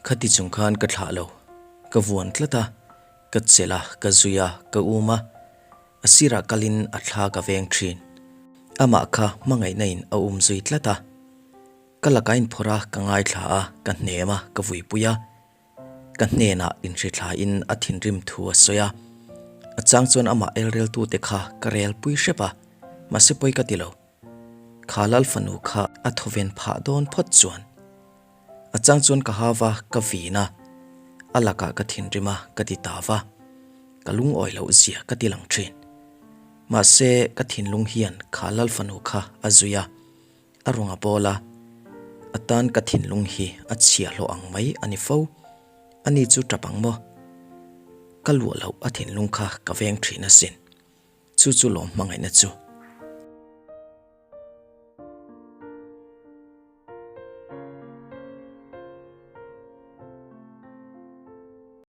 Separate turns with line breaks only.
Khati chung khan ka thlah lo. Ka vuan tlat a, ka chelh a, ka zui a, ka um a. A sirah kalin a thla ka veng thin. Amah kha hmangaihna in a um zui tlat a. Ka laka inphawrh a, ka ngaithla a, ka hnem a, ka vuipui a. Ka hnenah inhritla in a thinrim thu a sawi a. A chang chuan amah elreltute kha ka relpui hrep a, mahse pawi ka ti lo. Kha Lal fanu kha a thawven phah dawn phawt chuan. A chang chuan ka hava ka vin a, a lakah ka thinrim a ka ti ta va, ka lungawi loh zia ka ti lang thin. Mahse ka thinlung hian kha Lal fanu kha a zui a, a rawn a bawl a, a tan ka thinlung hi a chhiahhlawh ang mai a ni fo. Ani chu tap ang maw? Ka luah loh a thinlung kha ka veng thin asin. Chu chu lawm hmangaihna chu.